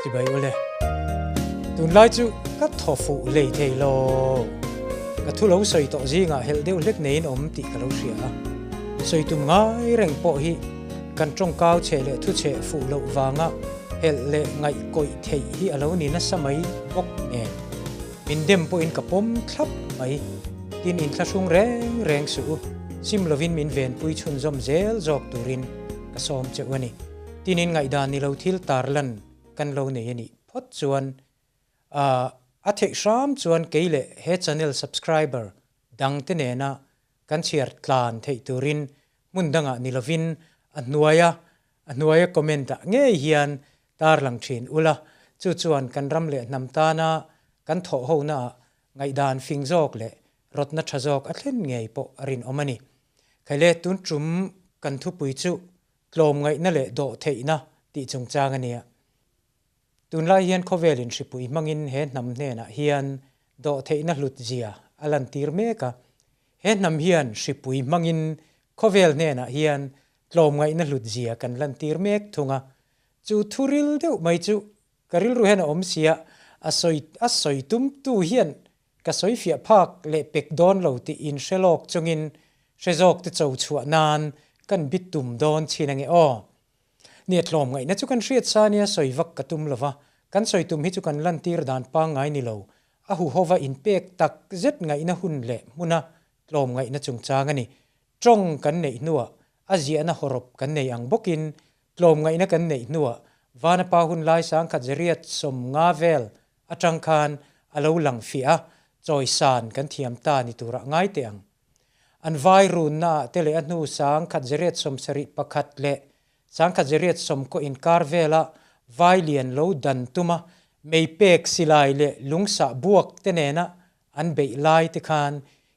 Chibai ule. Tunlai chu ka thaw fuh lei thei lo. Ka thu lo sawi tawh zingah helh deuh hlek neiin awm tih ka lo hria a. Sawi tum ngai reng pawh hi kan tawngkau chhe leh thu chhe fuh loh vanga helh leh ngaih kawih theih hi a lo ni nasa mai bawk nen. Min dem pawhin ka pawm thlap mai. Tin inthlahrung reng reng suh u. Sim lovin min venpui chhunzawm zel zawk turin ka sawm che u a ni. Tin in ngaihdan ni lo thil tarlan kan lo nei a nih phawt chuan a theih hram chuan kei leh he channel subscriber dangte nena kan chhiar tlan theih turin hmun dangah ni lovin a hnuaia a hnuaia comment ah ngei hian tarlang thin ula, chu chuan kan ram leh hnam tana kan thawh hona ah ngaihdan fing zawk leh rawtna tha zawk a thlen ngei pawh a rinawm a ni. Khaile tun tum kan thupui chu tlawmngaihna leh dawhtheihna tih chungchang a nia. Tunlai hian khawvelin hripui hmangin he hnam hnenah hian dawhtheihna hlut zia a lantir mek a. He hnam hian hripui hmangin khawvel hnenah hian tlawmngaihna hlut zia kan lantir mek thung a. Chu thuril deuh mai chu ka rilru hian a awm sia, a sawi a sawi tumtu hian ka sawi fiah phak leh pek dawn lo tih inhre lawk chungin hre zawk te cho chhuah nan kan bit tum dawn chin ange aw. Nia tlawm ngaihna chu kan hriat sa nia sawi vak ka tum lova, kan sawi tum hi chu kan lantir dan pangngai ni lo, a huhova inpek tak zet ngaihna hun leh hmuna tlawm ngaihna chungchang a ni. Tawng kan neih hnuah a ziahna hawrawp kan nei ang bawkin tlawm ngaihna kan neih hnuah Vanapa hun lai sangkhat zariat 50 vel atang khan a lo lang fiah a, chawisan kan thiam ta ni turah ngai teh ang. An vai runna ah te leh a hnu 1971 leh 1990 inkar vela vai lian lo dan tuma mei pek silai leh lungsah buak te nena an beih lai te khan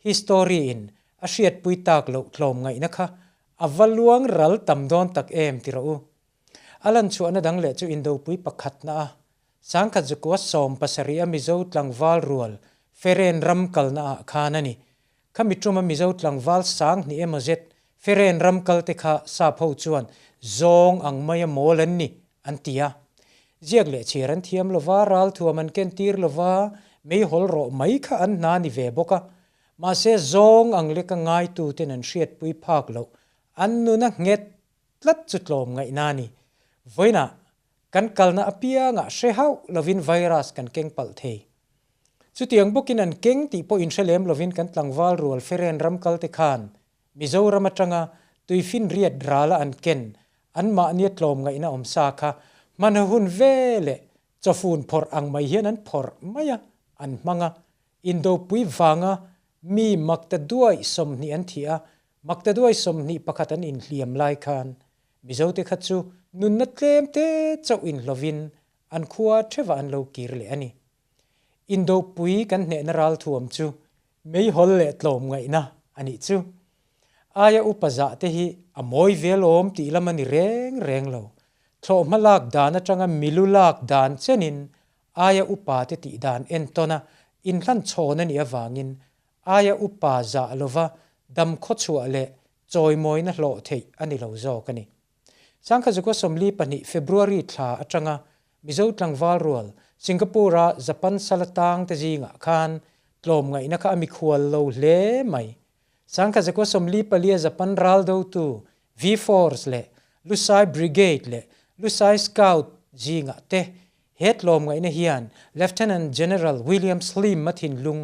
history in a hriatpui tak loh tlawm ngaihna kha a va luang ral tam dawn tak em ti rawh u. A lan chhuahna dang leh chu Indopui pakhatna a 1917 a Mizo tlangval rual Feren ram kalna ah khan a ni. Khami tuma Mizo tlangval 2000 emaw zet Feren ram kal te kha sap ho chuan zawng ang maia mawl an ni an ti a. Ziak leh chhiar an thiam lova, ralthuam an ken tir lova, meihawl rawh mai kha an hna ni ve bawk a. Mahse zawng ang leka ngaitu ten an hriatpui phak loh an nuna nghet tlat chu tlawm ngaihna a ni. Vawiinah kan kalna apiangah hre hauh lovin virus kan keng palh thei. Chutiang bawkin an keng tih pawh inhre lem lovin kan tlangval rual Feren ram kalte khan Mizoram atanga tuifinriat rala an ken anmahnia tlawm ngaihna awm sa kha hman hun ve leh chawfun phawrh ang mai hian an phawrh mai a, an hmang a. Indopui vanga mi makta duai 20 an thih a, makta duai 21 an inhliam lai khan Mizote kha chu nunna tlem te chauh inhlovin an khua theva an lo kir leh a ni. Indopui kan hnehna ralthuam chu meihawl leh tlawm ngaihna a nih chu. Aia upa zah te hi a mawi vel awm tih lam a ni reng reng lo. Thlawhhma lak dan atanga milu lak dan chenin aia upa te tih dan entawn a inhlan chhawn a nih avangin aia upa zah lova dam khawchhuah leh chawimawina hlawh theih a ni lo zawk a ni. 1942 February thla atanga Mizo tlangval rual Singapore-a Japan sala tang te zingah khan tlawm ngaihna kha a mikhual lo hle mai. 1944 Japan ral dotu V-Force leh Lusai Brigade leh Lusai Scout zingah te he tlawm ngaihna hian Lieutenant General William Slim-a thinlung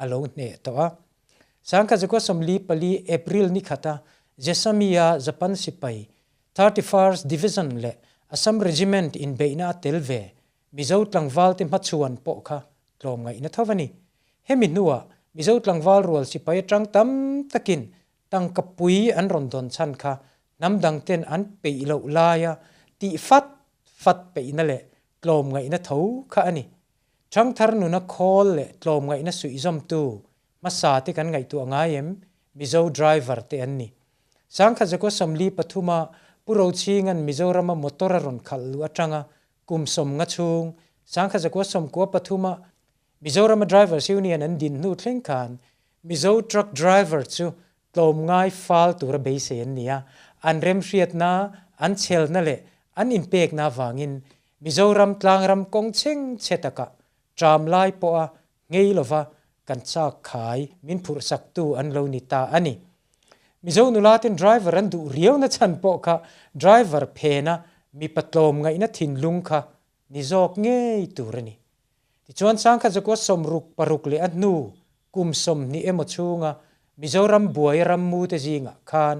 a lo hneh tawh a. 1944 April ni khata Jessamia Japan sipai 31st Division leh Assam Regiment inbeihna a tel ve Mizo tlangval te hmachhuan pawh kha tlawm ngaihna tho a ni. Hemi hnuah Mizo tlangval rual sipai atang tam takin tangka pui an rawn dawn chhan kha hnam dang ten an peih loh laia tih fat fat peihna leh tlawm ngaihna tho kha a ni. Thangthar nuna khawl leh tlawm ngaihna suihzawmtu hmasa te kan ngaihtuah ngai em? Mizo driver te an ni. 1943 a Pu Rochhinga'n Mizorama motor a rawn khalh luh atanga kum 50 chhung 1993 a Mizorama Drivers Union an din hnu thleng khan Mizo truck driver chu tlawm ngai fal tura beisei an ni a, an remhriatna, an chhelna leh an inpekna avangin. Mizoram tlangram kawng chhengchhe takah ṭam lai pawha nghei lova kan chak khai min phurhsaktu an lo ni ta a ni. Mizo nulaten driver an duh riauna chhan pawh kha driver phena mipa tlawmngaihna thinlung kha ni zawk ngei tur a ni. Tichuan sangkhat zakua 66 leh a hnu kum 20 emaw chhunga Mizoram buai rammute zingah khan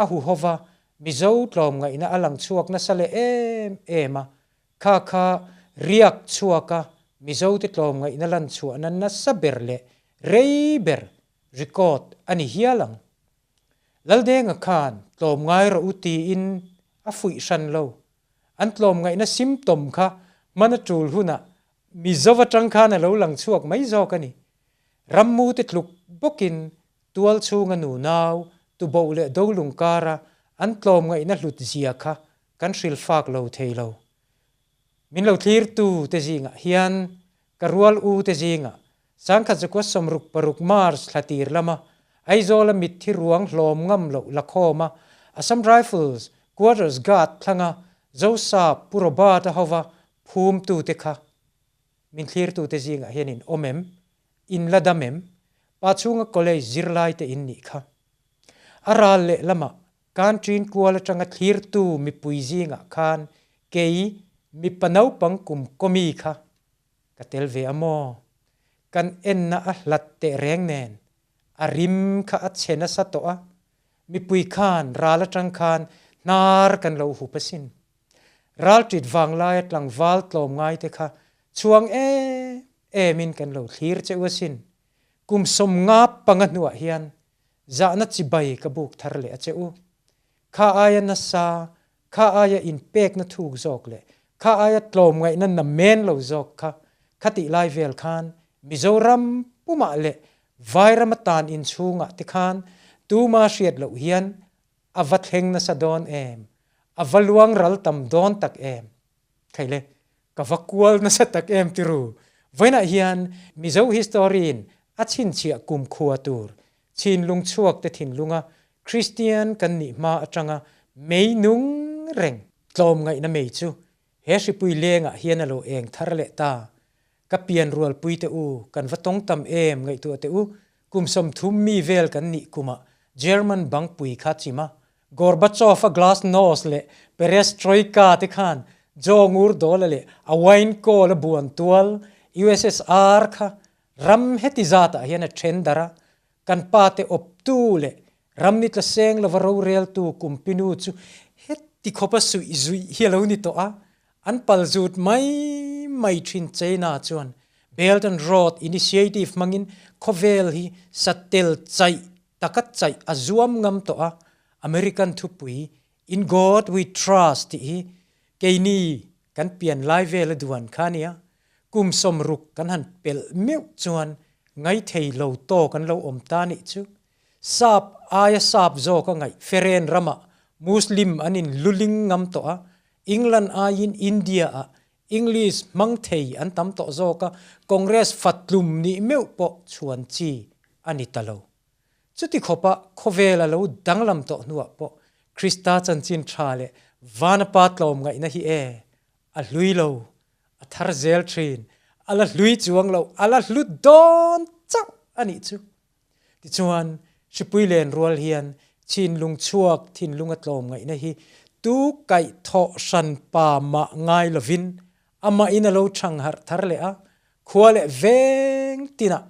a huhova Mizo tlawmngaihna a lang chhuak nasa leh em em a, kha kha riak chhuaka Mizote tlawmngaihna lan chhuahna nasa ber leh rei ber record a ni hial ang. Laldenga khan tlawmngai rawh u tiin a fuih hran lo. An tlawmngaihna symptom kha hman a tul hunah Mizo atang khan a lo lang chhuak mai zawk a ni. Rammute tluk bawkin tual chhunga nunau, tuboh leh dolung kara an tlawmngaihna hlut zia kha kan hrilfak lo thei lo. Min lo thlirtu te zingah hian ka rual u te zingah 1966 March thla tir lama Aizawla mitthi ruang hlawm ngam loh la khawma Assam Rifles Quarters Guard thlanga Zosap Pu Robert-a hova phumtute kha min thlirtute zingah hian in awm em? In la dam em? Pa chhunga college zirlaite in nih kha. A ral leh lamah kan ṭin kual aṭanga thlirtu mipui zingah khan kei mipa naupang kum kawmi kha ka tel ve a maw? Kan enna a hlat teh reng nen a rim kha a chhe nasa tawh a, mipui khan ral aṭang khan hnar kan lo hup asin. Ralṭit vanglaia tlangval tlawmngaite kha chhuang em emin kan lo thlir che u asin. Kum 55 hnuah hian zahna chibai ka buk thar leh a che u. Kha aia nasa, kha aia inpekna thuk zawk leh kha aia tlawmngaihna namen lo zawk kha khatih lai vel khan Mizoram pumah leh Vairam atan inchhungah te khan tuma hriat loh hian a va thleng nasa dawn em? A va luang ral tam dawn tak em? Khaile, ka va kual nasa tak em tiru? Vawiinah hian Mizo history-in a chhinchhiah kumkhua tur Chinlung chhuakte thinlunga Kristian kan nih hma atanga mei nung reng tlawmngaihna mei chu he hripui lengah hian a lo eng thar leh ta. Ka pian rualpuite u, kan va tawng tam em ngaihtuah teh u, kum 30 mi vel kan nih kumah German bangpui kha chim a, Gorbachev-a glasnost leh perestroika te khan Joe Ngurdawla leh a wine kawl a buan tual USSR kha Ram heti zatah hian a then darh a, kan pate awptu leh ram ni tla seng lova roreltu kumpinu chu heti khawpa suih zuih hi a lo ni tawh a, an pal zut mai mai thin China chuan Belt and Road Initiative hmangin khawvel hi satel chaih taka chaih a zuam ngam tawh a, American thupui In God We Trust tih hi keini kan pian lai vela duan kha nia, kum 60 kan han pelh meuh chuan ngaithei lo tawk an lo awm ta nih chu. Sap aia sap zawk a ngaih Feren ramah Muslim an in luling ngam tawh a, England aiin India ah English hmang thei an tam tawh zawk a, Congress fatlum nih meuh pawh chhuan chi a ni ta lo. Chuti khawpa khawvel a lo danglam tawh hnuah pawh Krista chanchin tha leh Vana Pa tlawmngaihna hi e, a hlui lo, a thar zel thin, a la hlui chuang lo, a la hlu dawn chauh a nih chu. Tichuan, hripui len rual hian chinlung chhuak thinlunga tlawmngaihna hi tu kaih thawh hran pa mah ngai lovin amahin a lo chhang harh thar leh a, khua leh veng tinah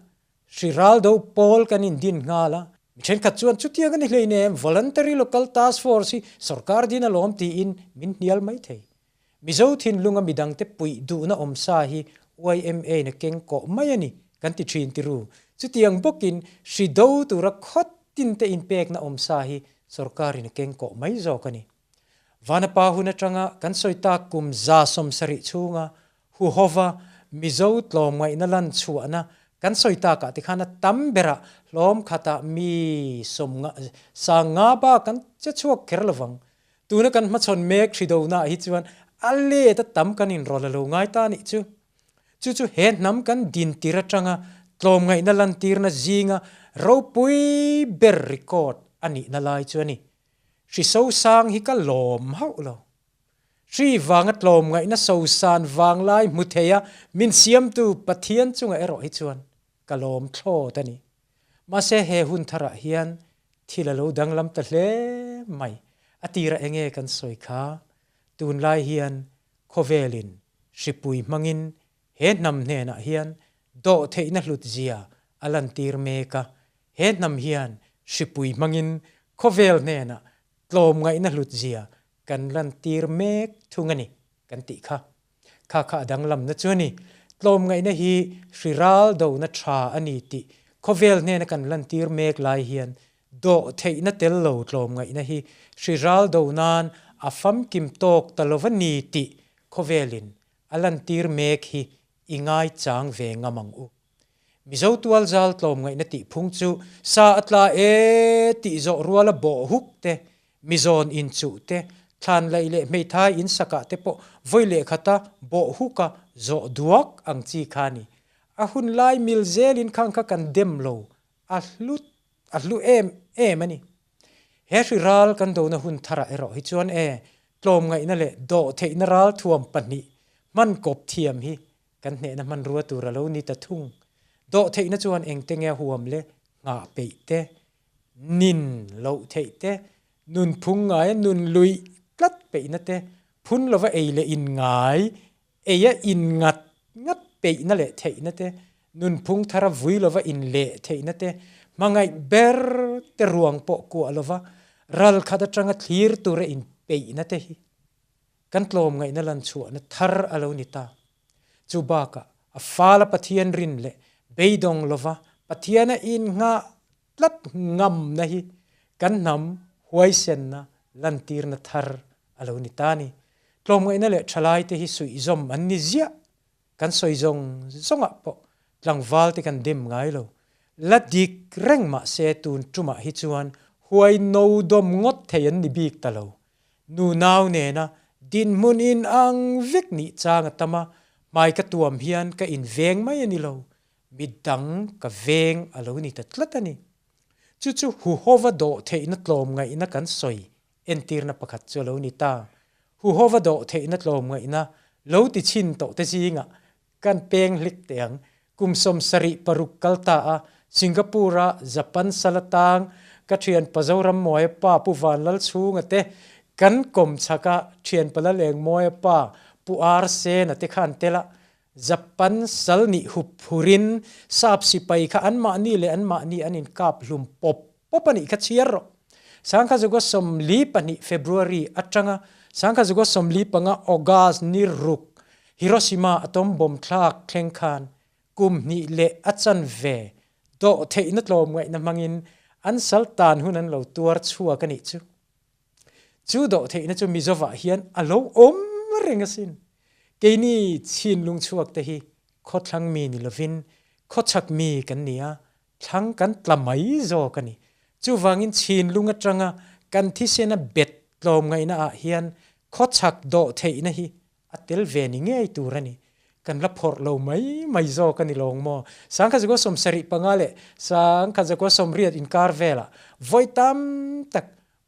Hri ral do pawl kan indin nghal a, mi thenkhat chuan chutiang a ni hleinem, Voluntary Local Task Force hi sorkar din alawm tiin min hnial mai thei. Mizo thinlunga midangte puih duhna awm sa hi YMA in a keng kawh mai a ni kan ti thin tiru. Chutiang bawkin hri do tura khawt tinte inpekna awm sa hi sorkarin a keng kawh mai zawk a ni. Vanapa hun atanga kan sawi tak kum 170 chhunga huhova Mizo tlawmngaihna lan chhuahna kan sawi takah tikhan a tam berah hlawm khatah mi sawmnga sanga bak kan che chhuak kher lovang. Tuna kan hmachhawn mek hri donaah hi chuan a let a tam kan inrawlh a lo ngai ta nih chu. Chu chu he hnam kan dintir atanga tlawmngaihna lantirna zinga ropui ber record a nihna lai chu a ni. Hri sosang hi ka lawm hauh lo. Hri vanga tlawmngaihna sosan vanglai hmu theia min siamtu Pathian chungah erawh hi chuan ka lawm thlawt a ni. Mahse he hun tharah hian thil a lo danglam ta hle mai. A tirah enge kan sawi kha? Tunlai hian khawvelin hripui hmangin he hnam hnenah hian dawhtheihna hlutzia a lantir mek a, he hnam hian hripui hmangin khawvel hnenah tlawmngaihna hlutzia kan lantir mek thung a ni kan tih kha. Kha kha a danglamna chu a ni. Tlawmngaihna hi hri ral dona tha a ni tih khawvel hnena kan lantir mek lai hian dawhtheihna tel lo tlawmngaihna hi hri ral do nan a famkim tawk ta lo va ni tih khawvelin a lantir mek hi i ngaichang ve ngam ang u. Mizo tualzal tlawmngaihna tih phung chu sa a tla e tih zawh ruala bawh huk te, mizawn inchuh te, thlan laih leh hmeithai insakah te pawh vawi leh khata bawh huka zawh duak ang chi kha a ni. A hun lai mil zelin khang kha kan dem lo, a hlu a hlu em em a ni. He hri ral kan dona hun tharah erawh hi chuan e tlawmngaihna leh dawhtheihna ralthuam pahnih hman kawp thiam hi Kan hnehna hmanrua tur a lo ni ta thung. Dawhtheihna chuan engte nge a huam le? Nghah peih te, nin loh theih te, nun phung ngaia nun luih tlat peihna te, phun lova ei leh in ngai, eia in ngat ngat peihna leh theihna te, nun phung thara vui lova in leh theihna te, hmangaih ber te ruang pawh kuah lova ral khat atanga thlir tura in peihna te hi Kan tlawmngaihna lan chhuahna thar a lo ni ta. Chu bakah a fala Pathian rin leh beidawng lova Pathiana innghah tlat ngamna hi kan hnam huaisenna lantirna thar a lo ni ta a ni. Tlawmngaihna leh thalaite hi suihzawm an ni ziah. Kan sawi zawng zawngah pawh tlangval te kan dem ngai lo. La dik reng mah se tun tumah hi chuan huai no dawm ngawt thei an ni bik ta lo. Nu nau nena dinhmun in ang vek nih chang a tam a, hmai ka tuam hian ka in veng mai a ni lo, midang ka veng a lo ni ta tlat a ni. Chu chu huhova dawh theihna tlawmngaihna kan sawi entirna pakhat chu a lo ni ta. Huhova dawh theihna tlawmngaihna lo ti chhin tawh te zingah kan peng hlik teh ang. Kum 76 kal ta a, Singapore-a Japan sal atang ka thianpa Zorammuaia pa Pu Vanlalchhunga te, kan kawm chhaka thianpa Lalengmuaia pa Pu Arsena te kha an tel a. Japan sal nih hup phurin sap sipai kha anmahni leh anmahni an inkap hlum pawp pawp a nih kha chhiar rawh. 1942 February atanga 1945 August ni ruk Hiroshima atom bomb thlak thleng khan kum hnih leh a chanve dawh theihna tlawmngaihna hmangin an sal tan hun an lo tuar chhuak a nih chu. Chu dawh theihna chu Mizovah hian a lo awm reng asin. Keini chhinlung chhuak te hi khawthlang mi ni lovin khawchhak mi kan ni a, Thlang kan tla mai zawk a ni. Chuvangin chhinlung atanga kan thisena bet tlawmngaihna ah hian khawchhak dawh theihna hi a tel ve ni ngei tur a ni. Kan la phawrh lo mai mai zawk a ni lawng maw? 1975 leh 1980 inkar velah vawi tam tak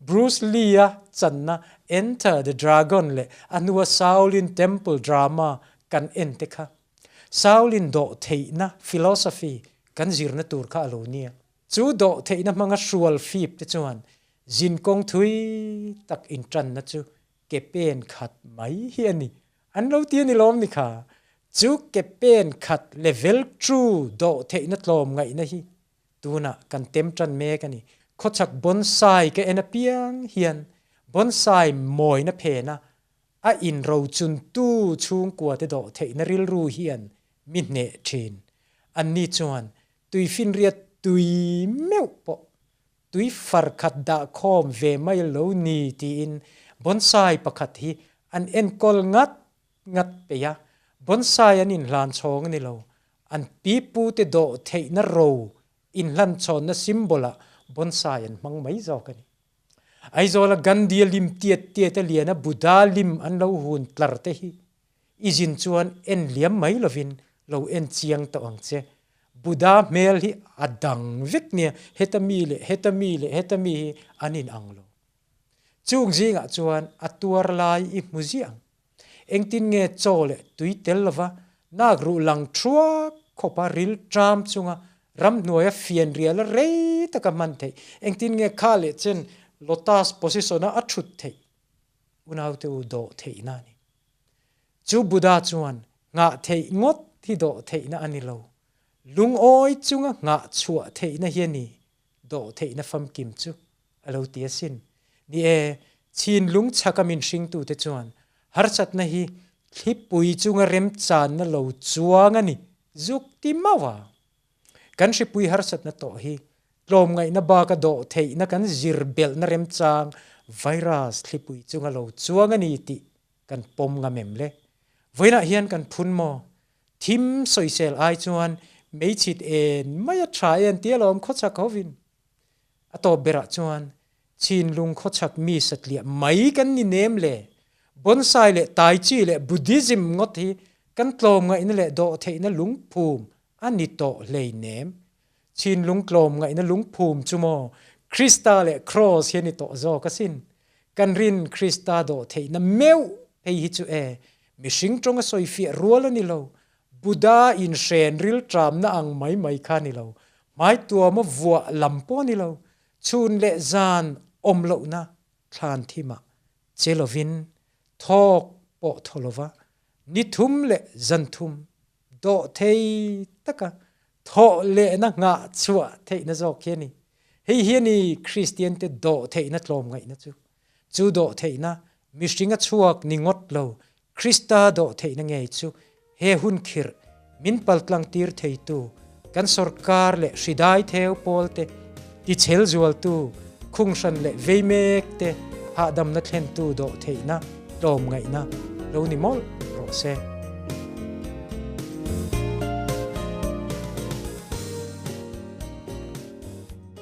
Bruce Lee-a channa Enter the Dragon leh a hnua Shaolin Temple drama kan en te kha Shaolin dawh theihna philosophy kan zirna tur kha a lo nia. Chu dawh theihna hmanga hrual fip te chuan zinkawng thui tak intanna chu ke pen khat mai hi a ni. An lo ti a ni lawm ni kha. Chu ke pen khat level two dawh theihna tlawm ngaihna hi tunah kan tem tan mek a ni. Khawchhak bonsai ka en apiang hian bonsai mawina phena A inrochuntu chhungkua te dawh theihna rilru hian mi hneh thin. Anni chuan tuifinriat tui meuh pawh tui far khat dah khawm ve mai lo ni tiin bonsai pakhat hi an enkawl ngat ngat peih a, bonsai an inhlan chhawng a ni lo, an pipu te dawh theihna ro inhlan chhawnna symbol-ah bonsai an hmang mai zawk a ni. Aizawla Gandhi-a lim tiat tiat a lian a Buddha lim an lo hun tlar te hi i zin chuan en liam mai lovin lo en chiang tawh ang che. Buddha hmel hi a dang vek nia, heta mi leh heta mi leh heta mi hi an in ang lo. Chung zingah chuan a tuar lai i hmu ziah ang. Engtin nge chaw leh tui tel lova nak ruh lang thuak khawpa ril ṭam chunga ramhnuaia fianriala rei taka hman theih? Engtin nge kha leh chen lotus position-a a ṭhut theih? Unaute u dawh theihna a ni. Chu Buddha chuan nghah theih ngawt hi dawh theihna a ni lo. Lungawi chunga nghah chhuah theihna hi a ni dawh theihna famkim chu a lo ti asin. Ni e, chinlung chhaka min hringtute chuan harsatna hi thlipui chunga remchanna lo chuang a ni zuk ti mauh a. Kan hripui harsatna tawh hi tlawmngaihna baka dawh theihna kan zir belhna remchang virus thlipui chunga lo chuang a ni tih kan pawm ngam em le? Vawiinah hian kan phun maw? Thim sawisel ai chuan meichhit en mai a tha e an ti alawm khawchhak hovin. A tawp berah chuan chinlung khawchhak mi satliah mai kan ni nem le. Bonsai leh Tai Chi leh Buddhism ngawt hi kan tlawmngaihna leh dawhtheihna lungphum a ni tawh hlei nem. Chinlung tlawmngaihna lungphum chu maw Krista leh Kraws hi a ni tawh zawk asin. Kan rin Krista dawhtheihna meuh phei hi chu e, mihring tawnga sawifiah rual a ni lo. Buddha inhren rilṭamna ang mai mai kha a ni lo. Hmaituama vuah lam pawh a ni lo. Chhun leh zan awm lohna thlan thimah che lovin thawk pawh thaw lova ni thum leh zan thum dawh thei taka thawh lehna nghah chhuah theihna zawk hi a ni. Hei hi a ni Kristiante dawh theihna tlawmngaihna chu. Chu dawh theihna mihringa chhuak ni ngawt lo Krista dawh theihna ngei chu he hun khirh min paltlang tir theitu kan sorkar leh hridai theu pawlte tichhel zualtu khunghran leh vei mek te hahdamna thlentu dawh theihna tlawmngaihna lo ni mawlh rawh se.